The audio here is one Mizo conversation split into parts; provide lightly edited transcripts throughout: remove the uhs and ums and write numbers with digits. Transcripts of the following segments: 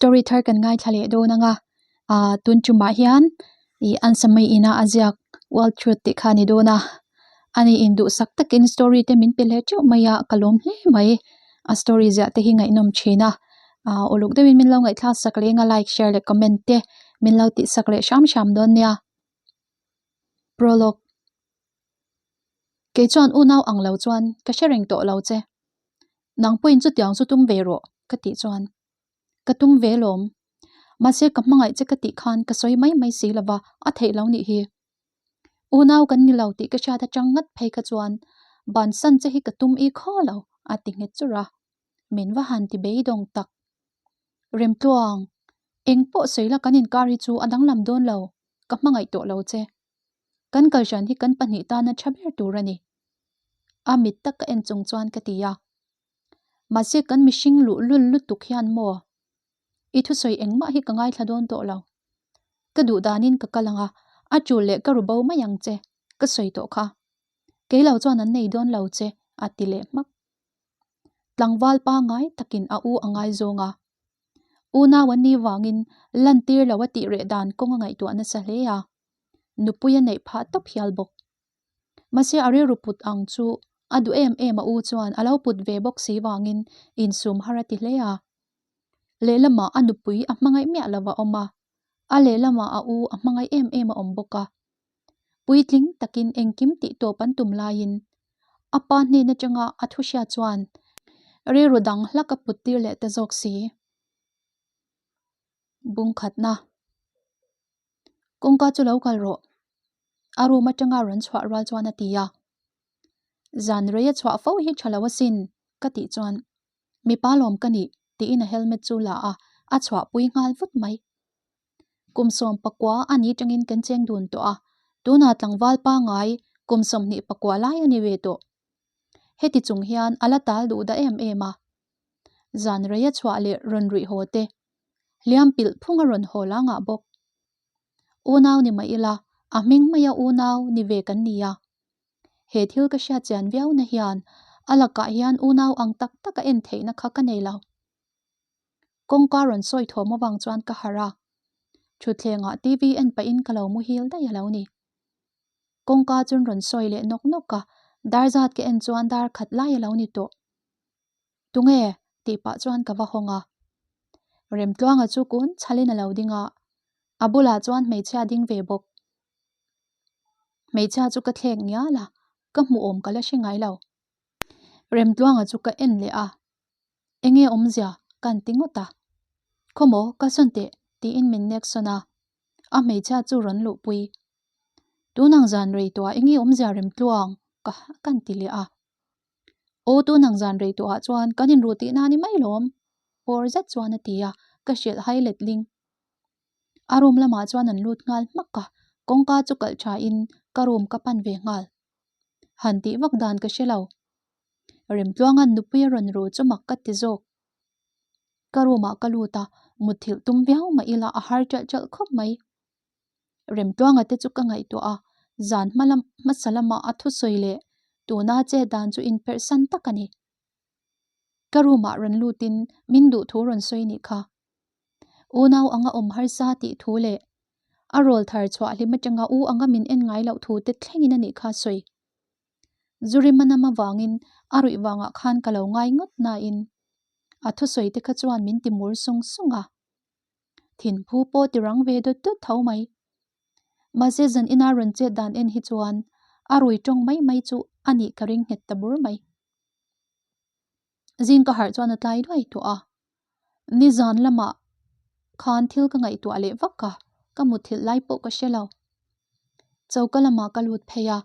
Story thar kan ngaithla leh dawn anga ah tun tumah hian ih an samei ina a ziak world truth tih kha a ni dawn a ani induhsak takin story te min pe leh teuh mai a ka lawm hle mai a story ziah te hi ngaihnawm thin a ah uluk deuhin min lo ngaihthlak sak leh eng a like share leh comment te min lo tih sak leh hram hram dawn nia prologue. Kei chuan unau ang lo chuan ka hre reng tawh lo che. Nang pawhin chutiang chu tum ve rawh ka tih chuan ka tum ve lawm. Mahse ka hmangaih che ka tih khan ka sawi mai mai si lova a theih lo nih hi. Unau kan ni lo tih ka hriat atang ngat phei kha chuan bansan che hi ka tum i khaw lo a ti nghet churh a. Min va han ti beidawng tak. Remtluang, eng pawh sawi la kan inkar hi chu a danglam dawn lo, ka hmangaih tawh lo che. Kan kalhran hi kan pahnih tana tha ber tur a ni. A mit tak ka en chung chuan ka ti a. Mahse kan mihring luh lul lutuk hian maw? I thusawi engmah hi ka ngaithla dawn tawh lo. Ka duh danin ka kal ang a, a tul leh ka ru bo mai ang che, ka sawi tawh kha. Kei lo chuan an nei dawn lo che, a ti leh hmak. Tlangval pangngai takin a u a ngaizawng a. Unau an nih vangin lantir lo a tih reh dan kawng a ngaihtuah nasa hle a. Nupui a neih phah tawp hial bawk. Mahse a rilru put ang chu a duh em em a u chuan a lo put ve bawk si vangin insum har a ti hle a. Lehlamah a nupui a hmangaih miah lo a awm a, a lehlamah a u a hmangaih em em a awm bawk a. Puitling takin engkim tih tawp an tum laiin a pa hnen atanga a thu hria chuan rilru dang hlak a put tir leh ta zawk si. Bungkhatna. Kawngka chu lo kal rawh. A room atanga rawn chhuah rual chuan a ti a. Zan rei a chhuah fo hi tha lo asin ka tih chuan mipa lawm ka nih tiin a helmet chu la a, a chhuahpui nghal vut mai. Kum 14 a ni tangin kan cheng dun tawh a, tunah tlangval pangngai kum 24 lai a ni ve tawh. Heti chung hian a la tal duh dah em em a. Zan rei a chhuah leh rawn ruih haw te, hliam pilh phung a rawn haw la ngah bawk. Unau ni mah ila, a hming maia unau ni ve kan ni a. He thil ka hriat chian viau na hian a lakah hian unau ang tak tak a en theihna kha ka nei lo. Kawngka rawn sawi thawm avang chuan ka harh a, thutthlengah TV en pahin ka lo muhil daih a lo ni. Kawngka chuan rawn sawi leh nawk nawk a, dar zat ka en chuan dar khat lai a lo ni tawh. Tunge? tih pah chuan ka va hawng a. Remtluanga chu kun chhalin a lo ding a, a bulah chuan hmeichhia ding ve bawk. Hmeichhia chu ka thlek ngial a, ka hmuhawm ka la hre ngai lo. Remtluanga chu ka en leh a, Enge awmzia kan ti ngawt a? Khawmaw ka sawn teh tiin min nek sawn a, a hmeichhia chu rawn luhpui. Tunang zan rei tawhah enge awmzia Remtluang ka kan ti leh a. Aw tunang zan rei tawhah chuan kan inruh tihna a ni mai lawm pawr zet chuan a ti a, ka hrilh hai letling. A room lamah chuan an lut nghal hmak a, kawngka chu kalh thain ka room ka pan ve nghal. Han tih vak dan ka hre lo. Remtluanga'n nupui a rawn ru chu mak ka ti zawk. Ka room ah ka lut a, mutthilh tum viau mah ila a har ṭalh ṭalh khawp mai. Remtluanga te chu ka ngaihtuah a, zan hma lam hmasa lama a thusawi leh tuna che dan chu inperhsan tak a ni. Ka room ah rawn lutin min duh thu rawn sawi nih kha. Unau anga awm harsa tih thu leh a rawl thar chhuah hlim atanga u anga min en ngai loh thu te thlengin a nih kha sawi. Zurimanam avangin a ruih vangah khan ka lo ngai ngawt nain a thusawi te kha chuan min ti mur sung sung a. Thinphu pawh ti rang ve dawt dawt tho mai. Mahse zan ina rawn chet dan en hi chuan a rui tawng mai mai chu a nih ka ring nghet ta bur mai. Zing ka harh chuan a tlai duai tawh a. Nizan lamah khan thil ka ngaihtuah leh vak a, ka mutthilh lai pawh ka hre lo. Choka lamah ka lut phei a,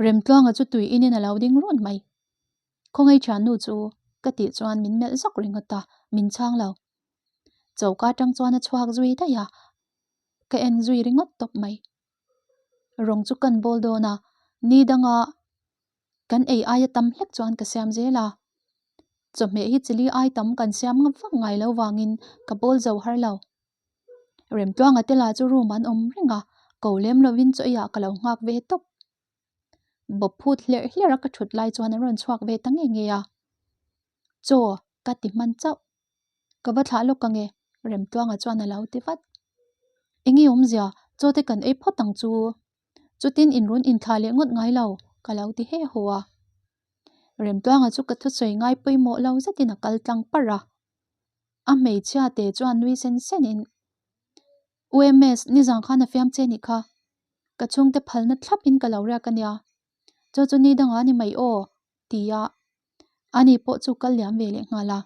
Remtluanga chu tui inin a lo ding run mai. Khawngaih thiannu chu ka tih chuan min melh zawk ringawt a, min chhang lo. Choka atang chuan a chhuak zui daih a, ka en zui ringawt tawp mai. Rawng chu kan bawl dawn a, ni danga kan ei aia tam hlek chuan ka siam zel a. Chawhmeh hi chili ai tam kan siam ngam vak ngai lo vangin ka bawl zo har lo. Remtluanga te lah chu room an awm reng a, ko lem lovin chaw eiah ka lo nghak ve tawp. Bawp phut hlerh hlerh a ka thut lai chuan an rawn chhuak ve ta nge nge a. Chaw ka ti hman chauh. Ka va thlah lawk ange. Remtluanga chuan a lo ti vat. Enge awmzia, chaw te kan ei phawt ang chu. Chutin in rawn inthlah leh ngawt ngai lo, ka lo ti he haw a. Remtluanga chu ka thusawi ngai pawimawh lo zetin a kal tlang parh a. A hmeichhia te chuan nui sen senin, UMS, nizan khan a fiam che nih kha. Ka chhungte phalna thlapin ka lo riak a nia. Chaw chu ni dangah a ni mai aw, ti a. Ani pawh chu kal liam ve leh nghal a.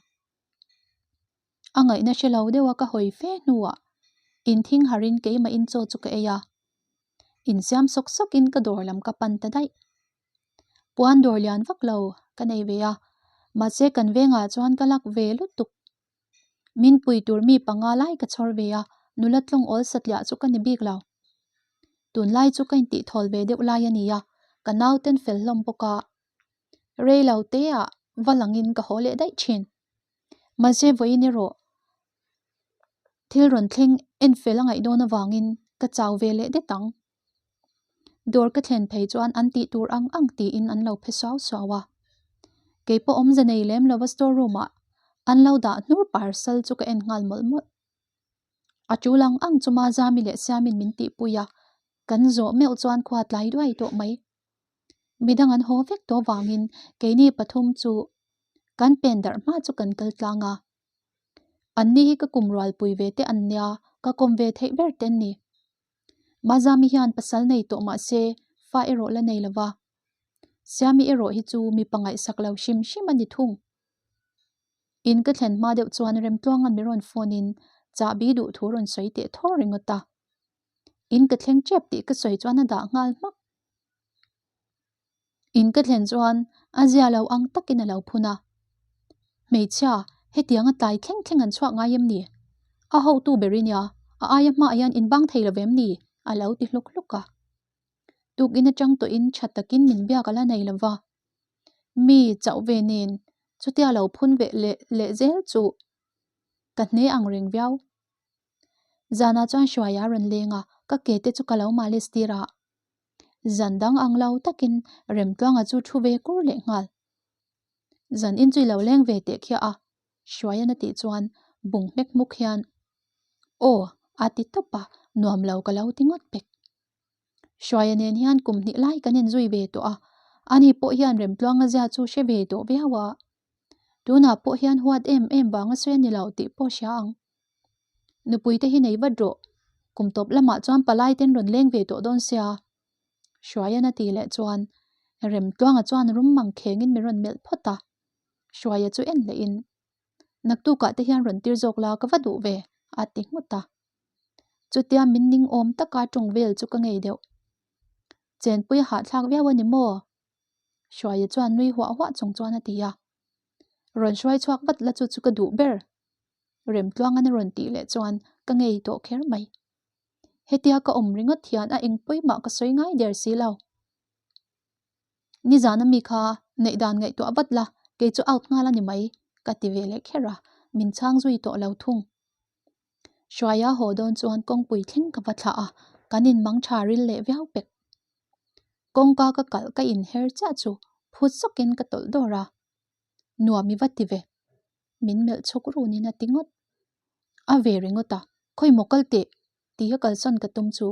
A ngaihna hre lo deuha ka hawi fe hnuah inthing harin keimahin chaw chu ka ei a. Insiam sawk sawkin ka dawr lam ka pan ta daih. Puan dawr lian vak lo ka nei ve a, mahse kan vengah chuan ka lak ve lutuk. Min pui tur mi panga lai ka chhawr ve a, nula tlawng awl satliah chu ka ni bik lo. Tunlai chu ka intihthawl ve deuh lai a ni a, ka nauten fel hlawm bawk a, rei lo teah va langin ka haw leh daih thin. Mahse vawiin erawh thil rawn thleng en fel a ngaih dawn avangin ka chau ve leh det ang. Dawr ka thlen phei chuan an tih tur ang ang tiin an lo phe suau suau a. Kei pawh awmze nei lem lova store room ah an lo dah hnur parcel chu ka en nghal mawlh mawlh. A tul ang ang chuma Zami leh Siamin min tihpui a, kan zawh meuh chuan khua tlai duai tawh mai. Midang an haw vek tawh vangin keini pathum chu kan pen darh hma chu kan kal tlang a. Anni hi ka kum rualpui ve te an nia, ka kawm ve theih ber te an ni. Mazami hian pasal nei tawh mah se fa erawh la nei lova. Siami erawh hi chu mipa ngaihsak lo hrim hrim a ni thung. In ka thlen hma deuh chuan Remtluanga'n mi rawn phone in chahbi duh thu rawn sawi teh thaw ringawt a. In ka thleng tep tih ka sawi chuan a dah nghal hmak. In ka thlen chuan a zia lo ang takin a lo phun a. Hmeichhia, hetiang a tlai thleng thleng an chhuak ngai em ni? A hotu ber i nia, a aia hmaah hian in bang thei lo vem ni? a lo ti hluk hluk a. Tukin atang tawhin tha takin min biak a la nei lo va. Mi chauh ve nen chutia lo phun ve leh leh zel chu ka hne ang reng viau. Zanah chuan Hruaia a rawn leng a, ka ke te chu ka lo malis tir a. Zan dang ang lo takin Remtluanga chu thu ve kur leh nghal. Zan in chu i lo leng ve teh khiah a, Hruaian a tih chuan bung hmek hmuk hian, Aw, a ti tawp a, nuam lo ka lo ti ngawt pek. Hruaia nen hian kum hnih lai kan inzui ve tawh a, ani pawh hian Remtluanga zia chu hre ve tawh viau a. Tunah pawh hian huat em em vang a sawi a ni lo tih pawh hria ang. Nupui te hi nei vat rawh, kum tawp lamah chuan palai ten rawn leng ve tawh dawn sia. Hruaian a ti leh chuan Remtluanga chuan rum mang khengin min rawn melh phawt a. Hruaia chu en lehin, Naktukah te hian rawn tir zawk la ka va duh ve, a ti nghut a. Chutia min ning awm taka tawng vel chu ka ngei deuh. Chenpui a hahthlak viau a ni maw? Hruaia chuan nui huah huah chung chuan a ti a. Rawn hruai chhuak vat la chu chu ka duh ber. Remtluangan a rawn tih leh chuan ka ngei tawh kher mai. Hetia ka awm ringawt hian a eng pawimah ka sawi ngai der si lo. Nizan ami kha neih dan ngaihtuah vat la, kei chu out nghal a ni mai, ka ti ve leh kher a, min chhang zui tawh lo thung. Hruaia haw dawn chuan kawngpui thleng ka va thlah a, kan inmang tha ril leh viau pek. Kawngka ka kalh ka inher chiah chu phut zawkin ka tawlh dawr a, Nuam i va ti ve, min melh chhuk runin a ti ngawt. A ve ringawt a, khawi maw kal teh tih a kalsawn ka tum chu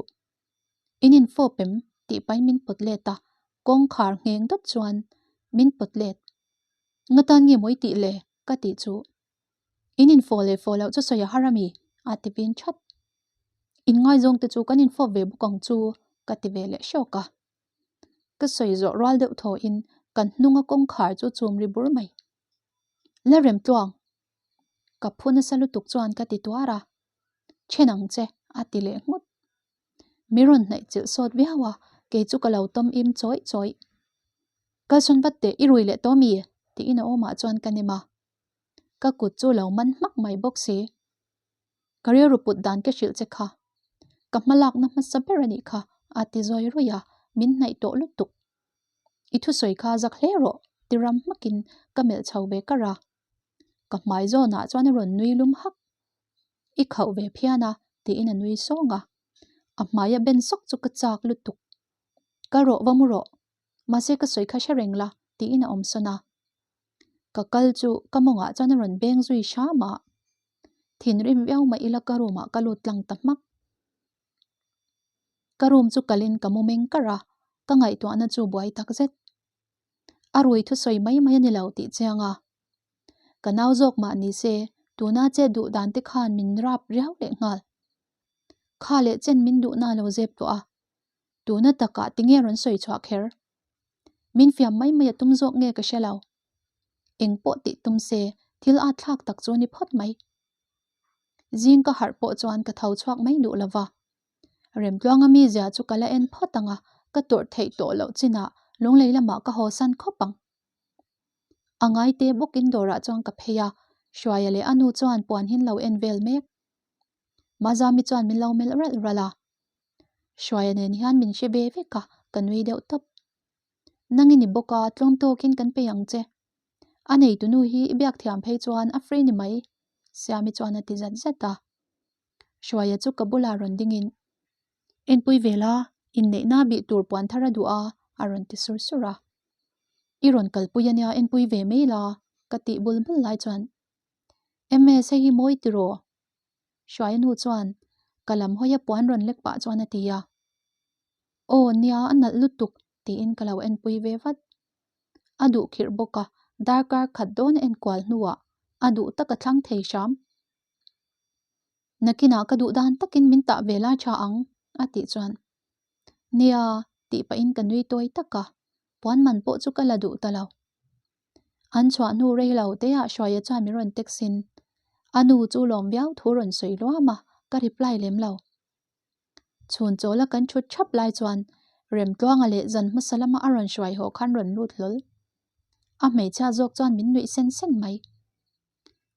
in infawp em tih pahin min pawt let a, kawngkhar ngheng dawt chuan min pawt let. Ngatan nge maw i tih le? ka tih chu in infawh leh fawh loh chu sawi a har a mi? a ti vin that. Inngaizawng te chu kan infawp ve bawk ang chu ka ti ve leh hrawk a. Ka sawi zawh rual deuh thawhin kan hnunga kawngkhar chu chum ri bur mai. La rem tluang! Ka phu nasa lutuk chuan ka ti tuar a. Then ang che, a ti leh nghut. Mi rawn hnaih chilh sawt viau a, kei chu ka lo tawm im chawih chawih. Kalsawn vat teh, i rui leh tawh mi? tiin a awmah chuan ka nem a. Ka kut chu lo man hmak mai bawk si. Ka rilru put dan ka hrilh che kha. Ka hma lakna hmasa ber a nih kha, a ti zawi ruih a, min hnaih tawh lutuk. I thusawi kha zak hle rawh, ti ram hmakin ka melh chho ve kar a. Ka hmai zawnah chuan a rawn nui lum hak. I khauh ve phian a, tiin a nui sawng a. A hmaia ben sawk chu ka chak lutuk. Kal rawh va mu rawh, mahse ka sawi kha hre reng la, tiin a awm sawn a. Ka kal chu ka mawngah chuan a rawn beng zui hram a. Thinrim viau mah ila ka room ah ka lut tlang ta hmak. Ka room chu kalin ka mu meng kar a, ka ngaihtuahna chu buai tak zet. A rui thusawi mai mai a ni lo tih chiang a. Ka nau zawk mah ni se, tuna chet duh dan te khan min rap riau leh nghal. Kha leh chen min duhna lo zep tawh a, tuna takah tinge rawn sawi chhuah kher? Min fiam mai mai a tum zawk nge ka hre lo. Eng pawh tih tum se, thil at thlak tak chu a ni phawt mai. Zing ka harh pawh chuan ka tho chhuak mai duh lova. Remtluanga mizia chu ka la en phawt ang a, ka tawrh theih tawh loh chinah lunglei lamah ka haw san khawp ang. A ngaite bawkin dawrah chuan ka phei a, Hruaia leh a nu chuan puan hin lo en vel mek. Mazami chuan min lo melh ralh ralh a. Hruaia nen hian min hre ve vek a, ka nui deuh tawp. Nang i ni bawk a, tlawm tawkin kan pei ang che. A neitunu hi i biak thiam phei chuan a free ni mai, Siami chuan a ti zat zat a. Hruaia chu ka bulah rawn dingin, Enpui ve la, inneihna bih tur puan thar a duh a, a rawn ti sur sur a. I rawn kalpui a nia, enpui ve mai la, ka tih bul bul lai chuan, MS hei hi mawi tiraw? Hruaia nu chuan ka lam hawia puan rawn lek pah chuan a ti a. Aw nia, a nalh lutuk, tiin ka lo enpui ve vat. A duh khirh bawk a, darkar khat dawn a enkual hnuah a duh tak a thlang thei hram. Nakinah ka duh dan takin min tah ve lai tha ang, a tih chuan. Nia, tih pahin ka nui tawi tak a, puan man pawh chu ka la duh ta lo. An chhuah hnu rei lo teah Hruaia chuan min rawn text in, a nu chu lawm viau thu rawn sawi luam a, ka reply lem lo. Chhun chawla kan thut thap lai chuan Remtluanga leh zan hmasa lama a rawn hruai haw khan rawn lut hlawl. A hmeichhia zawk chuan min nuih sen sen mai.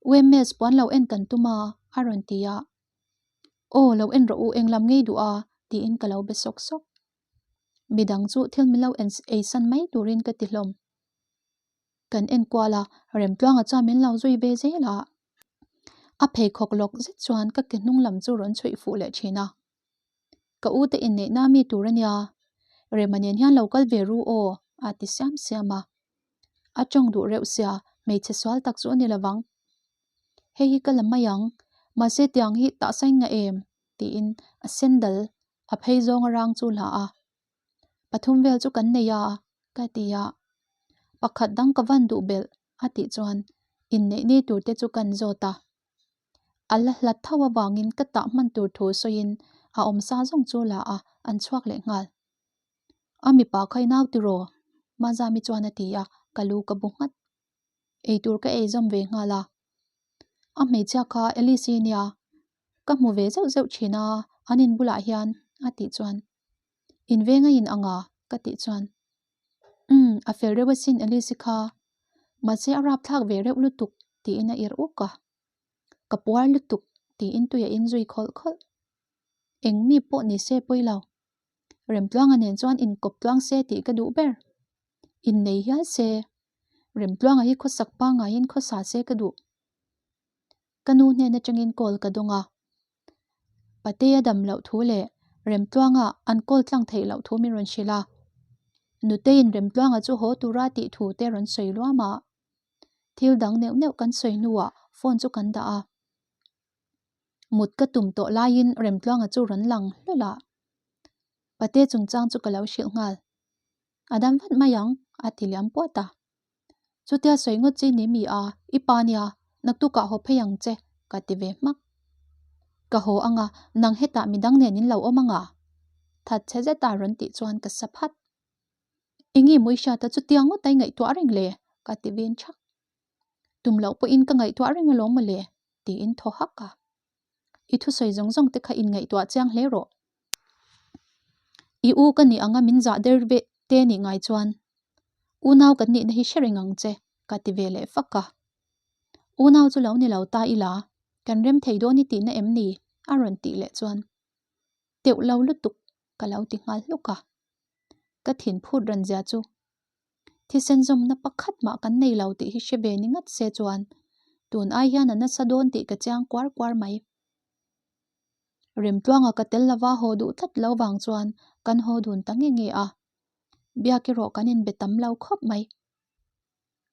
UMS puan lo en kan tum a, a rawn ti a. Aw, lo en rawh u, englam ngei duh a, tiin ka lo be sawk sawk. Midang chu thil min lo en eisan mai turin ka ti hlawm. Kan en kual a, Remtluanga chuan min lo zui ve zel a. A pheikhawk lawk zet chuan ka ke hnung lam chu rawn chhuih fuh leh thin a. Ka u te inneihna mi tur a nia, Rema nen hian lo kal ve ru aw, a ti siam siam a. A tawng duh reuh sia, hmeichhe sual tak chu a ni lovang. Hei hi ka la mai ang, mahse tiang hi tah sain nga em? tiin a sandal a phei zawng a rang chu la a. Pathum vel chu kan nei a, ka ti a. Pakhat dang ka van duh belh, a tih chuan inneih ni tur te chu kan zawt a. A la hlat tho avangin ka tah hman tur thu sawiin a awmsa zawng chu la a, an chhuak leh nghal. A mipa kha i nau tiraw? Mazami chuan a ti a, ka lu ka bu nghat. Eitur ka ei zawm ve nghal a. A hmeichhia kha Alice-i nia, ka hmu ve zeuh zeuh thin a, an in bulah hian a tih chuan. In veng a in ang a? ka tih chuan. Umm, a fel reuh asin Alice-i kha. Mahse a rapthlak ve reuh lutuk tiin a irh uk a. Ka puar lutuk tiin tui a inzui khawlh khawlh. Eng mi pawh ni se pawi lo. Remtluanga nen chuan inkawp tluang se tih ka duh ber. Innei hial se. Remtluanga hi khawsak pangaiin khawsa se ka duh. Ka nu hnen atangin call ka dawng a. Patea dam loh thu leh Remtluanga an call tlang theih loh thu min rawn hrilh a. Nuteiin Remtluanga chu haw tura tih thu te rawn sawi luam a. Thil dang neuh neuh kan sawi hnuah phone chu kan dah a. Mut ka tum tawh laiin Remtluanga chu rawn lang hlawl a. Pate chungchang chu ka lo hrilh nghal. A dam vat mai ang, a ti liam puat a. Chutia sawi ngawt chi ni mi a, i pa nia, naktukah haw phei ang che, ka ti ve hmak. Ka haw ang a, nang hetah midang nen in lo awm ang a? That chhe zeta rawn tih chuan ka sa phat. Enge maw i hriat a chutia ngawt a i ngaihtuah reng le? ka ti vin thak. Tum loh pawhin ka ngaihtuah reng alawm mawle, tiin thaw hak a. I thusawi zawng zawng te kha inngaihtuah chiang hle rawh. I u ka nih anga min zah der ve te nih ngai chuan unau kan nihna hi hre reng ang che, ka ti ve leh fak a. Unau chu lo ni lo ta ila, kan rem thei dawn i tihna em ni? a rawn tih leh chuan teuh lo lutuk ka lo ti nghal hluk a. Ka thin phut ran zia chu Thisen zawmna pakhat mah kan nei lo tih hi hre ve ni ngat se chuan tun ai hian a nasa dawn tih ka chiang kuar kuar mai. Remtluanga ka tel lova haw duh tlat lo vang chuan kan haw dun ta nge nge a, biak erawh kan inbe tam lo khawp mai.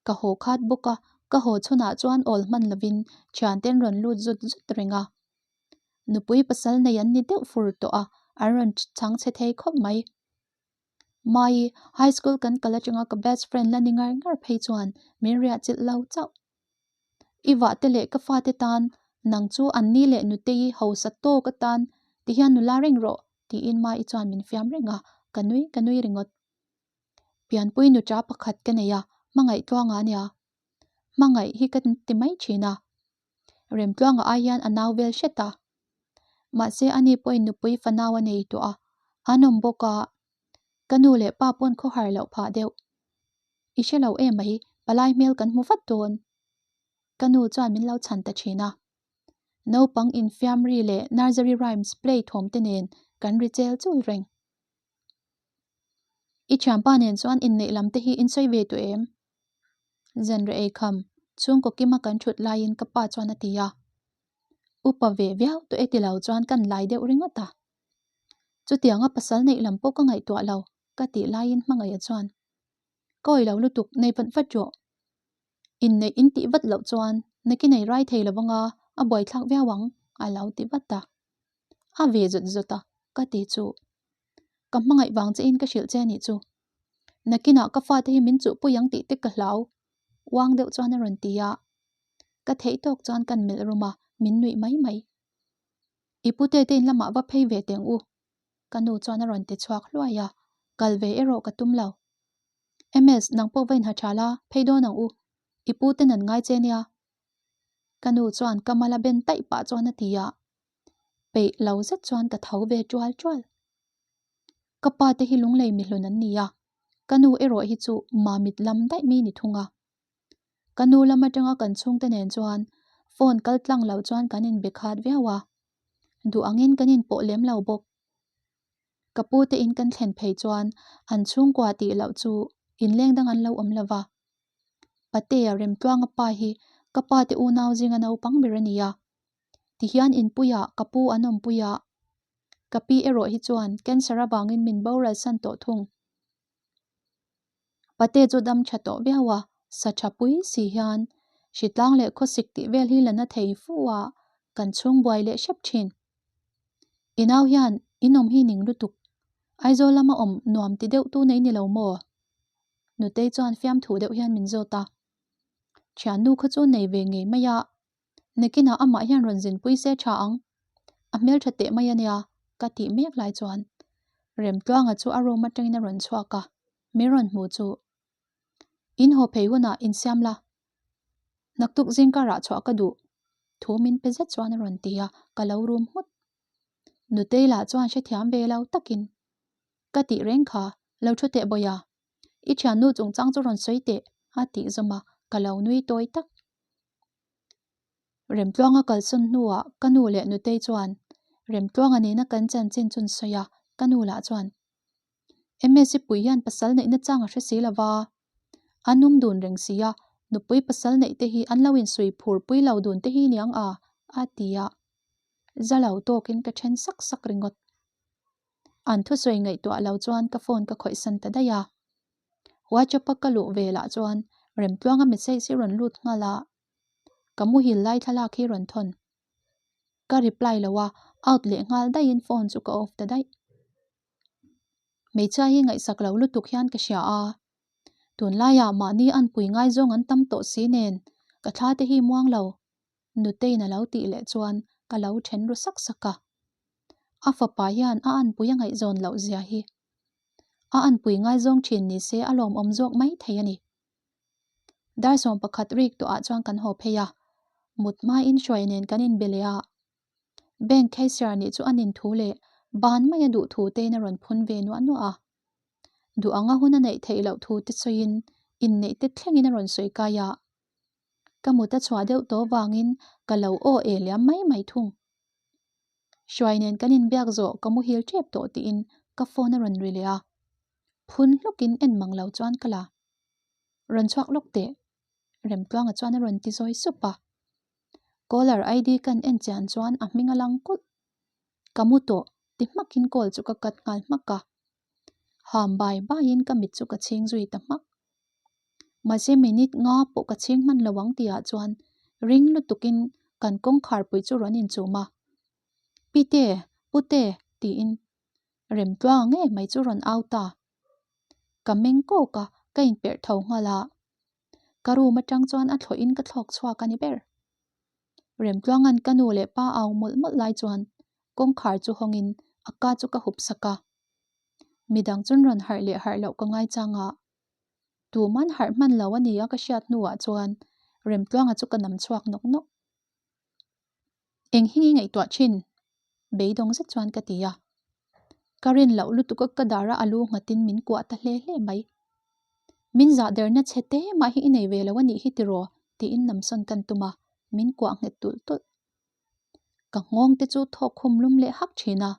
Ka haw khat bawk a, Ka haw chhunah chuan awl hman lovin thianten rawn lut zut zut reng a. Nupui pasal nei an ni deuh fur tawh a, an rawn chhang chhe thei khawp mai. Mai, high school kan kal atanga ka best friend la ni ngar ngar phei chuan min riah chilh lo chauh. I vahte leh ka fate tan nang chu an ni leh nutei hausa tawk atan tihian nula reng rawh tiin Mai chuan min fiam reng a, ka nui ka nui ringawt. Pianpui nuṭa pakhat ka nei a, hmangaih tluanga a nia. Hmangaih hi ka ti mai thin a. Remtluanga ai hian a nau vel hret a. Mahse ani pawhin nupui fanau a nei tawh a, an awm bawk a, ka nu leh pa pawn khawhar loh phah deuh. I hre lo em mai, palai hmel kan hmu vat dawn. Ka nu chuan min lo chhan ta thin a. Naupang infiam ri leh nursery rhymes play thawm te nen kan ri chel chul reng. I thianpa nen chuan inneih lam te hi in sawi ve tawh em? Zanre ei kham, chhungkaw kima kan thut laiin ka pa chuan a ti a. Upa ve viau tawh e ti lo chuan kan lai deuh ringawt a. Chutianga pasal neih lam pawh ka ngaihtuah lo ka tih laiin hmangaih chuan, Ka awih lo lutuk, nei vat vat rawh. Inneih in tih vat loh chuan nakin ei rai thei lo anga a buaithlak viau ang a lo ti vat a. A ve zawt zawt a, ka ti chu. Ka hmangaih vang che in ka hrilh che anih chu. Nakinah ka fate hi min chuhpui ang tih te ka hlau. Uang deuh chuan a rawn ti a. Ka theih tawk chuan kan melh rum a, min nuih mai mai. I pute te in lamah va phei ve teng u. Ka nu chuan a rawn ti chhuak hluai a, kal ve erawh ka tum lo. MS, nang pawh va inha tha la, phei dawn ang u. I pute nan ngai che nia. Ka nu chuan ka mala ben taih pah chuan a ti a. Peih lo zet chuan ka tho ve tual tual. Ka pa te hi lunglei mihlun an ni a, ka nu erawh hi chu mamit lam daih mi ni thung a. Ka nu lam atanga kan chhungte nen chuan phone kal tlang lo chuan kan inbe khat viau a, duh angin kan inpawh lem lo bawk. Ka pu te in kan thlen phei chuan an chhungkua tih loh chu inleng dang an lo awm lo va. Patea Remtluanga pa hi ka pa te unau zinga naupang ber a ni a. Tihian inpuiah ka pu an awmpui a, ka pi erawh hi chuan cancer avangin min boral san tawh thung. Pate chu dam tha tawh viau a, sa tha pui si hian hritlang leh khawsik tih vel hi la na thei fu a, kan chhung buai leh hrep thin. I nau hian in awm hi ning lutuk, Aizawl lama awm nuam ti deuh tu nei ni lo maw? Nutei chuan fiamthu deuh hian min zawt a. Thiannu kha chu nei ve ngei mai a, Nakinah amah hian rawn zinpui se tha ang. A hmeltha teh mai a nia, ka tih mek lai chuan Remtluanga chu a room atangin a rawn chhuak a, min rawn hmu chu. In haw phei hunah insiam la, naktuk zingkarah chhuah ka duh thu min pe zet chuan a rawn ti a, ka lo rum nghut. Nutei lah chuan hrethiam ve lo takin ka tih reng kha, lo thu teh bawiha, i thiannu chungchang chu rawn sawi teh a tih zawm a, ka lo nui tawi tak. Remtluanga kalsawn hnuah ka nu leh Nutei chuan Remtluanga nena kan chanchin chu an sawi a, ka nu lah chuan Msi pui hian pasal neihna chang a hre si lo va, an awm dun reng si a, nupui pasal neih te hi an lo insui phur pui lo dun te hi niang a, a ti a. Za lo tawkin ka then sak sak ringawt. An thusawi ngaihtuah lo chuan ka phone ka khawih san ta daih a. WhatsApp a ka luh ve lah chuan Remtluanga message hi rawn lut nghal a, ka muhil lai thlalak hi rawn thawn. Ka reply lo a, out leh nghal daihin phone chu ka off ta daih. Hmeichhia hi ngaihsak lo lutuk hian ka hria a, tunlaiah mahni anpui ngaizawng an tam tawh si nen ka thla te hi muang lo. Nutei'n a lo tih leh chuan ka lo then ru sak sak a. A fapa hian a anpui a ngaihzawn loh zia hi a anpui ngaizawng thin ni se a lawmawm zawk mai thei a ni. Dar 11 rik tawhah chuan kan haw phei a, mut hmain hruai nen kan inbe leh a. Bank cashier nih chu a nin thu leh ban mai a duh thu tein a rawn phun ve nuah nuah a. Duh anga hun a neih theih loh thu te sawiin inneih te thlengin a rawn sawi kai a. Ka mut a chhuah deuh tawh vangin ka lo aw e liam mai mai thung. Hruai nen kan inbiak zawh ka muhil tep tawh tiin ka phone a rawn ri leh a. Phun hlukin en mang lo chuan ka la. Rawn chhuak lawk teh. Remtluanga chuan a rawn ti zawi sup a. Caller ID kan en chian chuan a hming a lang kulh. Ka mu tawh ti hmakin call chu ka cut nghal hmak a. Ham bai baiin ka mit chu ka chhing zui ta hmak. Mahse minute nga pawh ka chhing hman lo ang tihah chuan ring lutukin kan kawngkhar pui chu rawn inchum a. Pite, Pute tiin Remtluanga ngei mai chu rawn au ta. Ka meng kawk a, ka inperh tho nghal a. Ka room atang chuan a thlawhin ka thlawk chhuak a ni ber. Remtluanga'n ka nu leh pa au mawlh mawlh lai chuan kawngkhar chu hawngin a ka chu ka hup sak a. Midang chuan rawn harh leh harh loh ka ngaichang a. Tuman harh hman lo a nia ka hriat hnuah chuan Remtluanga chu ka nam chhuak nawk nawk. Eng hi nge ngaihtuah thin? Beidawng zet chuan ka ti a. Ka rin loh lutuk a ka dar a alu nghatin min kuah ta hle hle mai. Min zah derna chhe te mah hi i nei ve lo a nih hi tiraw? tiin namsawn kan tum a, min kuah nghet tulh tulh. Ka nghawng te chu thawk khum lum leh hak thin a.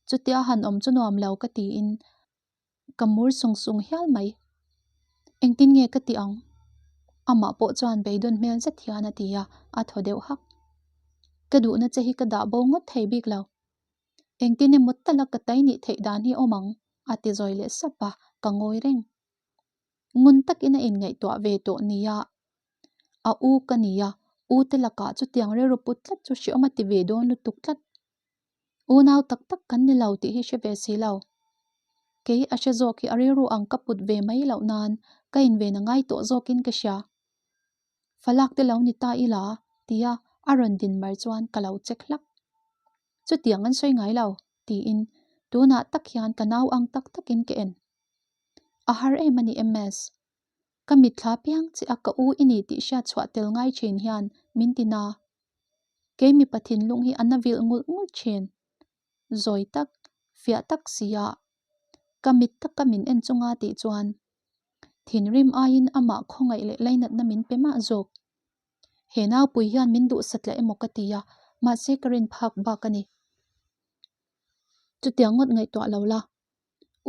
Chutia han awm chu nuam lo ka tiin Ka mur sung sung hial mai. Engtin nge ka tih ang? Amah pawh chuan beidawn hmel zet hian a ti a, a thaw deuh hak. Ka duhna che hi ka dah bo ngawt thei bik lo. Engtin emaw tala ka tai nih theih dan hi awm ang, a ti zawi leh sap a, ka ngawi reng. Ngun takin a inngaihtuah ve tawh nia. A u ka nia, u te lakah chutiang rilru put tlat chu hreawm a ti ve dawn lutuk tlat. Unau tak tak kan ni lo tih hi hre ve si lo. Kei a hre zawk hi a rilru ang ka put ve mai loh nan ka inven a ngai tawh zawkin ka hria. Falak te lo ni ta ila tia a rawn din mar chuan ka lo check hlak. Chutiang an sawi ngai lo tiin tunah tak hian ka nau ang tak takin ka en. A har em a ni MS. Ka mitthla piang che a ka u i ni tih hriat chhuah tel ngai thin hian min ti na. Kei mipa thinlung hi a na vilh ngulh ngulh thin. Zawi tak, fiah tak sia ka mit taka min en chunga tih chuan thinrim aiin amah khawngaih leh lainatna min pe mah zawk. He naupui hian min duhsat leh emaw ka ti a, mahse ka rin phak bak a ni. Chutiang ngawt ngaihtuah lo la,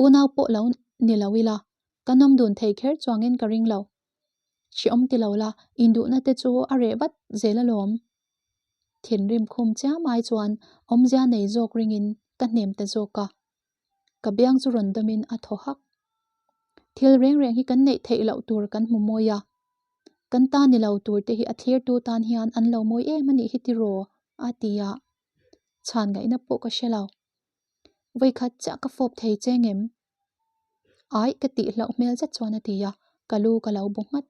unau pawh lo ni lo ila, ka nawm dun thei kher chuangin ka ring lo. Hreawm ti lo la, induhna te chu a reh vat zel alawm. Thinrim khum chiam ai chuan awmzia nei zawk ringin ka hnem ta zawk a. Ka biang chu rawn dawmin a thaw hak. Thil reng reng hi kan neih theih loh tur kan hmu mawi a. Kan ta ni lo tur te hi a thlirtu tan hian an lo mawi em a nih hi tiraw? a ti a. Chhan ngaihna pawh ka hre lo. Vawikhat chiah ka fawp thei che ngem? Aih ka tih hlauh hmel zet chuan a ti a, ka lu ka lo bu nghat.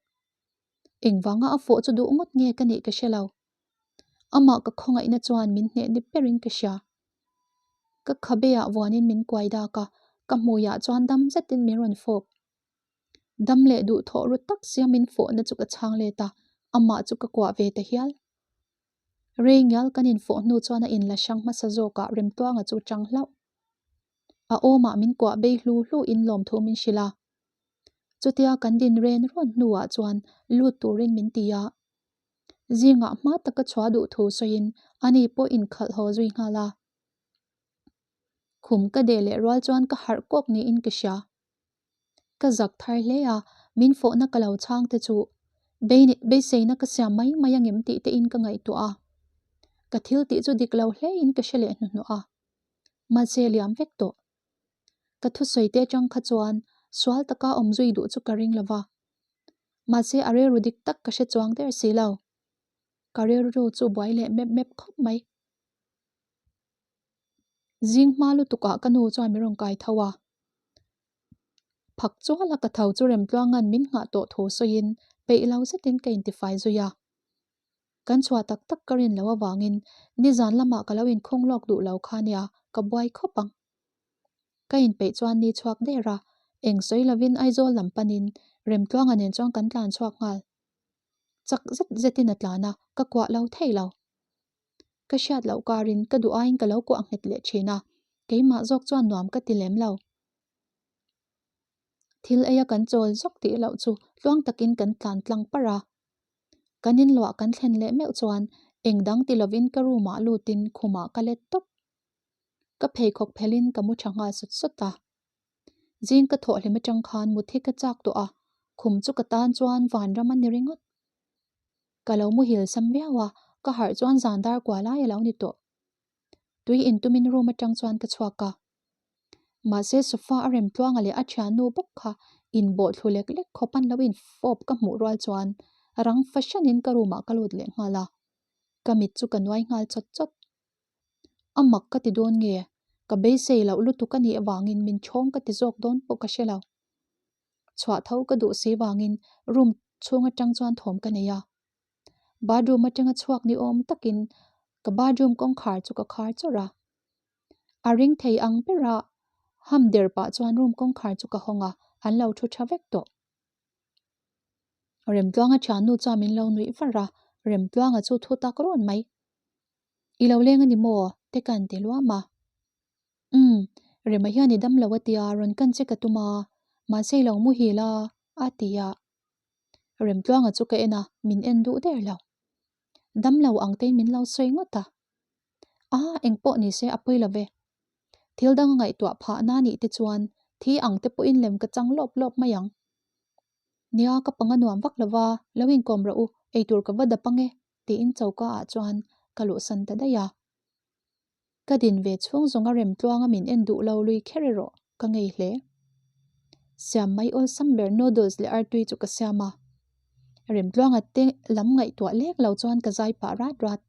Engvanga a fawh chu duh ngawt nge ka nih ka hre lo. Amah ka khawngaihna chuan min hneh ni berin ka hria. Ka khabeah vuanin min kuai dak a, ka hmuiah chuan dam zetin min rawn fawp. Dam leh duh thawh ru tak sia min fawhna chu ka chhang let a, amah chu ka kuah ve ta hial. Rei ngial kan infawh hnu chuan a inla hrang hmasa zawkah Remtluanga chu chang hlauh. A awmah min kuah bei hlu hlu in lawmthu min hrilh a. Chutia kan din ren rawn hnuah chuan lut turin min ti a. Zingah hma taka chhuah duh thu sawiin ani pawh inkhalh haw zui nghal a. Khum ka deh leh rual chuan ka harh kawk niin ka hria. Ka zak thar hle a, min fawhna ka lo chhang te chu beiseina ka siam mai mai angem tih te in ka ngaihtuah a. Ka thil tih chu dik lo hle in ka hre leh hnuhnawh a. Mahse liam vek tawh. Ka thusawi te atang kha chuan sual taka awm zui duh chu ka ring lo va. Mahse a rilru dik tak ka hre chuang der si lo. Ka rilru chu buai leh mep mep khawp mai. Zing hma lutukah ka nu chuan min rawn kai tho a. Phak chuala ka tho chu Remtluanga'n min nghah tawh thu sawiin peih lo zetin ka intifai zui a. Kan chhuah tak tak ka rin loh avangin nizan lamah ka lo inkhawng lawk duh lo kha nia ka buai khawp ang. Ka inpeih chuan ni chhuak der a, eng sawi lovin Aizawl lam panin Remtluanga nen chuan kan tlan chhuak nghal. Chak zet zetin a tlan a, ka kuah lo thei lo. Ka hriat loh karin ka duh aiin ka lo kuah nghet leh thin a, keimah zawk chuan nuam ka ti lem lo. Thil eia kan chawl zawk tih loh chu tluang takin kan tlan tlang parh a. Kan inluah kan thlen leh meuh chuan eng dang ti lovin ka room ah lutin khumah ka let tawp. Ka pheikhawk phelhin ka mu tha nghal sawt sawt a. Zing ka thawh hlim atang khan mut hi ka chak tawh a, khum chu ka tan chuan vanram a ni ringawt. Ka lo muhil sam viau a, ka harh chuan zan dar kua lai a lo ni tawh. Tui intumin room atang chuan ka chhuak a. Mahse sofa a rem tluanga leh a thiannu bawk kha Inbawh thlu lek lek khawp an lo infawp ka hmuh rual chuan rang fahranin ka room ah ka lut leh nghal a, ka mit chu ka nuai nghal chawt chawt. A mak ka ti dawn nge? Ka beisei loh lutuk a nih avangin min chhawng ka ti zawk dawn pawh ka hre lo. Chhuah tho ka duh si vangin room chhung atang chuan thawm ka nei a. Bathroom atanga chhuak ni awm takin ka bathroom kawngkhar chu ka khar chawrh a. A ring thei ang bera ham der pah chuan room kawngkhar chu ka hawng a, an lo thu tha vek tawh. Remtluanga thiannu chuan min lo nuih var a, Remtluanga chu thu tak rawn mai. I lo leng a ni maw? te ka han ti luam a. Umm, Rema hian i dam lo a tia, rawn kan che ka tum a, mahse i lo muhil a, a ti a. Remtluanga chu ka en a, min en duh der lo. Dam lo ang tein min lo sawi ngawt a. A, engpawh ni se a pawi lo ve. Thil dang a ngaihtuah phah na nih te chuan thi ang te pawhin lem ka chang lawp lawp mai ang. Nia, ka panga nuam vak lo va, lo inkawm rawh u, eitur ka va dap ang e, tiin choka ah chuan ka luhsan ta daih a. Ka din ve chhung zawng a rem tluang a min en duh lo lui kher erawh ka ngei hle. Siam mai awlsam ber noodles leh artui chu ka siam a. Remtluanga te lam ngaihtuah lek lo chuan ka zai pah rat rat.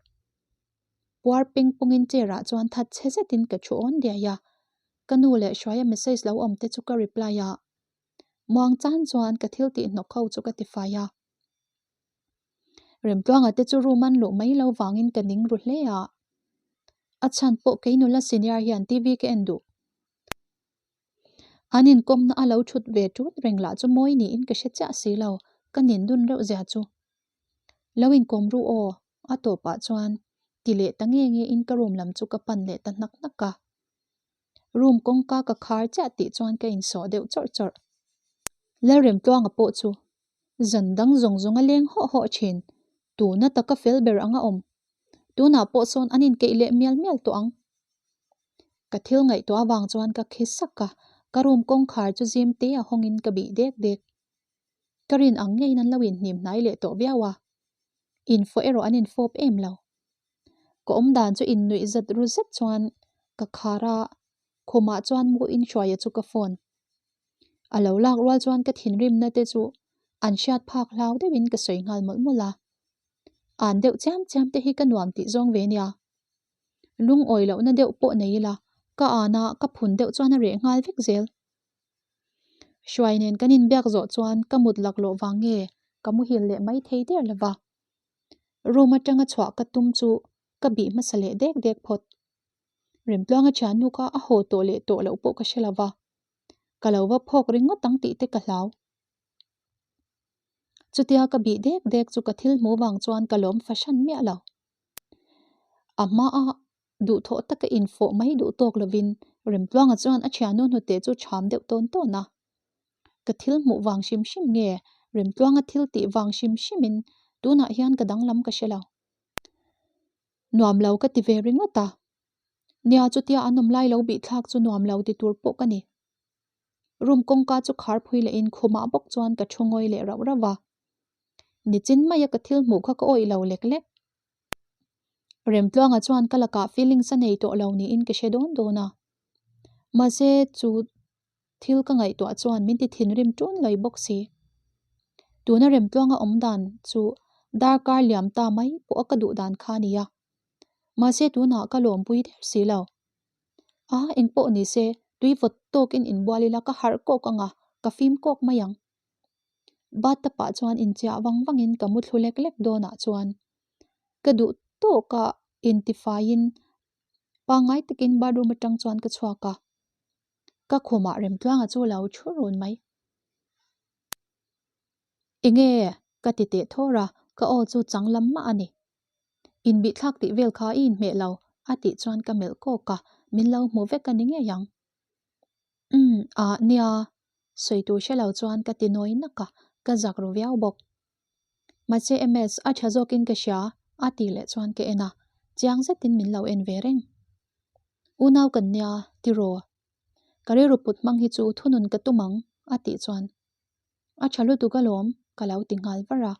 Puar peng pawngin chair ah chuan that chhe zetin ka thu awn diai a. Ka nu leh Hruaia message lo awm te chu ka reply a. Muang chan chuan ka thil tih hnawk ho chu ka ti fai a. Remtluanga te chu room an luh mai lo vangin ka ning ru hle a. A chhan pawh kei nula senior hian TV ka en duh. An inkawmna a lo thut ve tut reng lah chu mawi niin ka hre chiah si lo, ka nin dun reuh zia chu. Lo inkawm ru aw, a tawpah chuan ti leh ta nge nge in ka room lam chu ka pan leh ta hnak hnak a. Room kawngka ka khar chiah tih chuan ka insawh deuh chawrh chawrh. Lalremtluanga pawh chu zan dang zawng zawng a leng hawh hawh thin, tuna taka fel ber ang a awm. Tunah pawh sawn an inkeih leh mial mial tawh ang. Ka thil ngaihtuah avang chuan ka khi sak a, ka room kawngkhar chu zim te a hawngin ka bih dek dek. Ka rin ang ngeiin an lo inhnim hnai leh tawh viau a, infawh erawh an infawp em lo. Ka awm dan chu innuih zat ru zet chuan ka khar a, khumah chuan mu inhruaia chu ka phone. A lo lak rual chuan ka thinrimna te chu an hriat phak hlau deuhin ka sawi nghal mawlh mawlh a. An deuh chiam chiam te hi ka nuam tih zawng ve nia. Lungawi lohna deuh pawh nei ila ka an a, ka phun deuh chuan a reh nghal vek zel. Hruai nen kan inbiak zawh chuan ka mut laklawh vang nge ka muhil leh mai thei der lova. Room atanga chhuah ka tum chu ka bih hmasa leh dek dek phawt. Remtluanga thiannu kha a haw tawh leh tawh loh pawh ka hre lova. Ka lo va phawk ringawt ang tih te ka hlau. Chutia ka bih dek dek chu ka thil hmu vang chuan ka lawm fahran miah lo. A hmaa duhthawh taka infawh mai duh tawk lovin Remtluanga chuan a thiannu hnute chu chham deuh tawn tawn a. Ka thil hmuh vang hrim hrim nge Remtluanga thil tih vang hrim hrimin tunah hian ka danglam ka hre lo. Nuam lo ka ti ve ringawt a. Nia chutia an awm lai lo bih thlak chu nuam lo ti tur pawh ka ni. Room kawngka chu khar phui lehin khumah bawk chuan ka thu ngawi leh rauh rauh a. Nichin maia ka thil hmuh kha ka awih lo lek lek. Remtluanga chuan ka lakah feelings a nei tawh lo niin ka hre dawn dawn a. Mahse chu thil ka ngaihtuah chuan min ti thinrim tun lawi bawk si. Tuna Remtluanga awm dan chu darkar liam ta mai pawh a ka duh dan kha a ni a. Mahse tunah ka lawmpui der si lo. A, engpawh ni se, tui vawt tawkin inbual ila ka harh kawk ang a, ka fim kawk mai ang. Bathtub ah chuan inchiah vang vangin ka mu thlu lek lek dawnah chuan ka duh tawk a intifaiin pangngai takin bathroom atang chuan ka chhuak a, ka khumah Remtluanga chu lo thu run mai. Enge? ka ti teh thawr a, ka aw chu chang lam mah a ni. Inbihthlak tih vel kha i inhmeh lo a tih chuan ka melh kawk a, min lo hmu vek a ni ngei ang. Umm, ah nia, sawi tur hre lo chuan ka ti nawi nak a, ka zak ru viau bawk. Mahse MS, a tha zawkin ka hria, a tih leh chuan ka en a, chiang zetin min lo en ve reng. Unau kan nia, tiraw? Ka rilru put hmang hi chu thunun ka tum ang, a tih chuan. A tha lutuk alawm, ka lo ti nghal var a.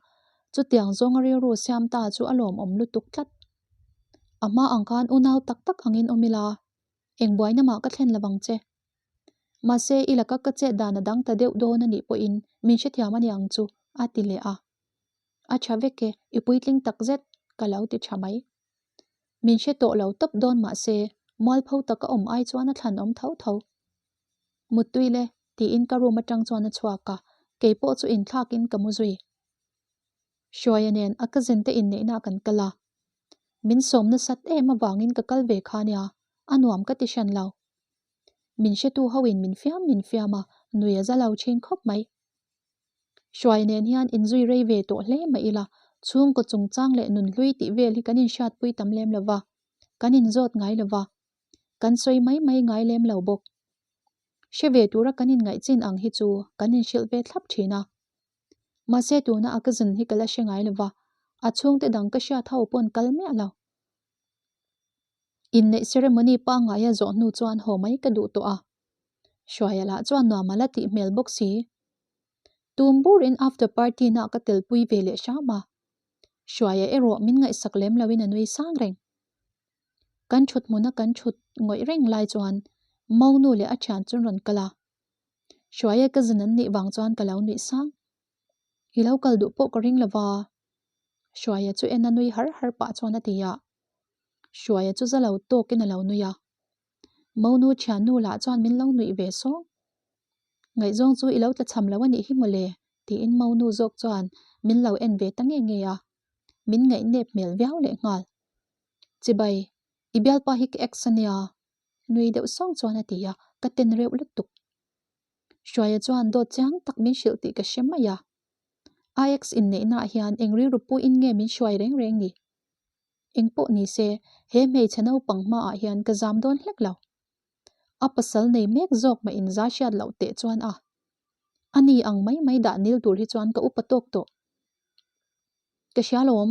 Chutiang zawnga rilru siam ta chu a lawmawm lutuk tlat. A hma ang khan unau tak tak angin awm ila, eng buaina mah ka thlen lovang che. Mahse, i laka ka chet dan a dang ta deuh dawn a nih pawhin min hrethiam a ni ang chu, a ti leh a. A tha vek e, i puitling tak zet, ka lo ti tha mai. Min hre tawh lo tawp dawn mahse, mualpho taka awm ai chuan a thlan awm tho tho. Muttui le, tiin ka room atang chuan a chhuak a, kei pawh chu inthlakin ka mu zui. Hruaia nen a cousin te inneihna ah kan kal a, min sawm nasat em avangin ka kal ve kha nia, a nuam ka ti hran lo. Min hretu ho in min fiam min fiam a, nui a za lo thin khawp mai. Hruaia nen hian inzui rei ve tawh hle mah ila, chhungkaw chungchang leh nunhlui tih vel hi kan inhriatpui tam lem lo va, kan inzawt ngai lo va, kan sawi mai mai ngai lem lo bawk. Hre ve tura kan inngaih chin ang hi chu kan inhrilh ve thlap thin a. Mahse tuna a cousin hi ka la hre ngai lova, a chhungte dang ka hriat ho pawn kal miah lo. Inneih ceremony pangngaia zawh hnu chuan haw mai ka duh tawh a. Hruaia lah chuan nuam a la tih hmel bawk si. Tum burin after party na ka telpui ve leh hram a. Hruaia erawh min ngaihsak lem loin a nui sang reng. Kan thut hmuna kan thut ngawih reng lai chuan Monu leh a thian chu an rawn kal a. Hruaia cousin an nih vang chuan ka lo nuih sang. I lo kal duh pawh ka ring lova. Hruaia chu en a nui har har pah chuan a ti a. Hruaia chu za lo tawkin a lo nui a. Monu thiannu lah chuan min lo nuih ve sawng. Ngaihzawng chu i lo tla cham lo a nih hi mawle tiin Monu zawk chuan min lo en ve ta nge nge a. Min ngaihnep hmel viau leh nghal. Chibai, i bialpa hi ka ex a nia. Nui deuh sawng chuan a ti a, ka ten reuh lutuk. Hruaia chuan dawt chiang tak min hrilh tih ka hre mai a. IX inneihnaah hian eng rilru puiin nge min hruai reng reng ni? Eng pawh ni se, he hmeichhe naupang hmaah hian ka zam dawn hlek lo. A pasal nei mek zawk mah inza hriat loh teh chuan a. Ani ang mai mai dah nil tur hi chuan ka upa tawk tawh. Ka hria lawm,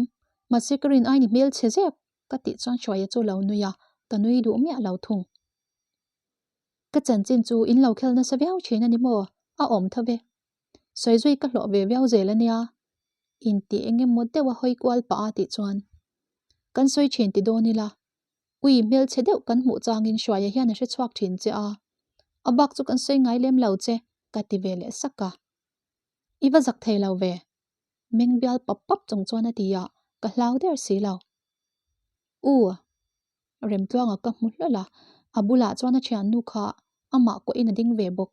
mahse ka rin aini hmel chhe zek ka tih chuan Hruaia chu lo nui a, ka nui duh miah lo thung. Ka chanchin chu in lo khel nasa viau thin a ni maw? A awm tho ve. Sawi zui ka hlawh ve viau zel a nia. Intih eng emaw deuh a hawi kual pah a tih chuan kan sawi thin ti dawn ila, ui hmelchhe deuh kan hmuh changin Hruaia hian a hre chhuak thin che a, a bak chu kan sawi ngai lem lo che ka ti ve leh sak a. I va zak thei lo ve. Meng bial pap pap chung chuan a ti a, ka hlau der si lo. U. Remtluanga ka hmu hlawl a, a bulah chuan a thiannu kha amah kuahin a ding ve bawk.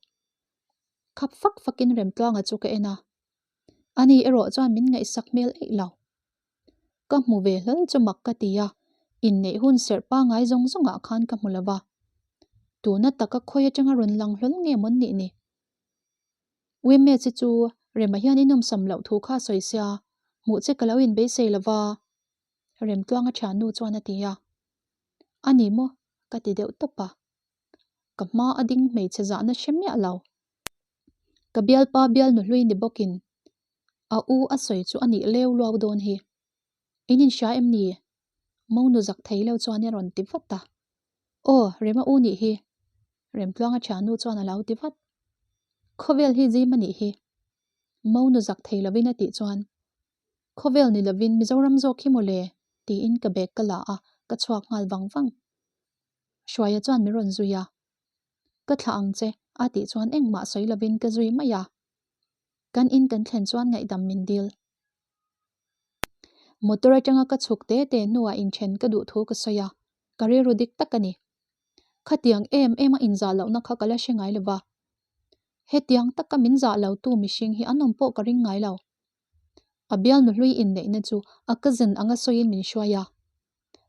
Khap fak fakin Remtluanga chu ka en a, ani erawh chuan min ngaihsak hmel eih lo. Ka hmu ve hlawl chu mak ka ti a, inneih hun serh pangai zawng zawngah khan ka hmu lo va. Tuna taka khawi atanga rawn lang hlawl nge mawn nih ni? Wime che chu Rema hian i nawmsam loh thu kha a sawi sia, hmuh che ka lo inbeisei lo va. Remtluanga thiannu chuan a ti a. A ni maw? ka ti deuh tawp a. Ka hma a ding hmeichhe zahna hre miah lo. Ka bialpa bialnu hlui ni bawkin a u a sawi chu a nih leu luau dawn hi. In inhria em ni? Monu zak thei lo chuan a rawn ti vat a. Aw, Rema u nih hi. Remtluanga thiannu chuan a lo ti vat. Khawvel hi zim a nih hi. Monu zak thei lovin a tih chuan Khawvel ni lovin Mizoram zawk hi mawle tiin ka bag ka la a, ka chhuak nghal vang vang. Hruaia chuan min rawn zui a, Ka thlah ang che a tih chuan engmah sawi lovin ka zui mai a. Kan in kan thlen chuan ngaihdam min dil. Motor atanga ka chhuk te te hnuah inthen ka duh thu ka sawi a, ka rilru dik tak a ni. Khatiang em em a inzah lohna kha ka la hre ngai lova. Hetiang taka min zah lotu mihring hi an awm pawh ka ring ngai lo. A bialnu hlui inneihna chu a cousin anga sawiin min hruai a.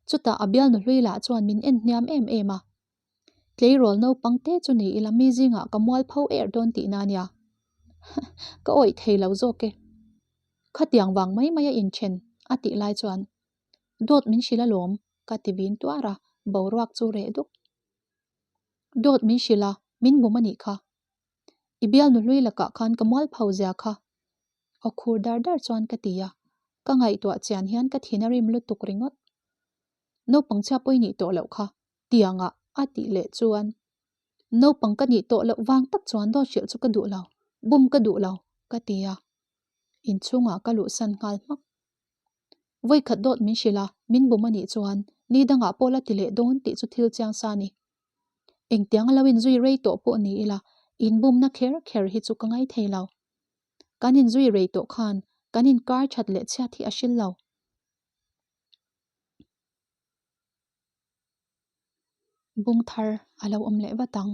Chutah a bialnu hlui lah chuan min en hniam em em a. Tleirawl naupang te chu ni ila mi zingah ka mual pho er dawn tihna a nia. Ka awih thei lo zawk e. Khatiang vang mai mai a inthen a tih lai chuan dawt min hrilh alawm ka ti vin tuar a, boruak chu reh duk. Dawt min hrilh a, min bum a nih kha. I bialnu hlui lakah khan ka mual pho zia kha. Aw khur dar dar chuan ka ti a, ka ngaihtuah chian hian ka thin a rim lutuk ringawt. Naupang chhia pawi nih tawh loh kha tiangah a tih leh chuan naupang ka nih tawh loh vang tak chuan dawt hrilh chu ka duh lo, bum ka duh lo ka ti a, inchhungah ka luhsan nghal hmak. Vawikhat dawt min hrilh a, min bum a nih chuan ni dangah pawh la ti leh dawn tih chu thil chiang sa a ni. Engtiang a lo inzui rei tawh pawh ni ila, Inbumna kher kher hi chu ka ngai thei lo. Kan inzui rei tawh khan kan inkar that leh chhiat hi a hril lo. Bung thar a lo awm leh vat ang.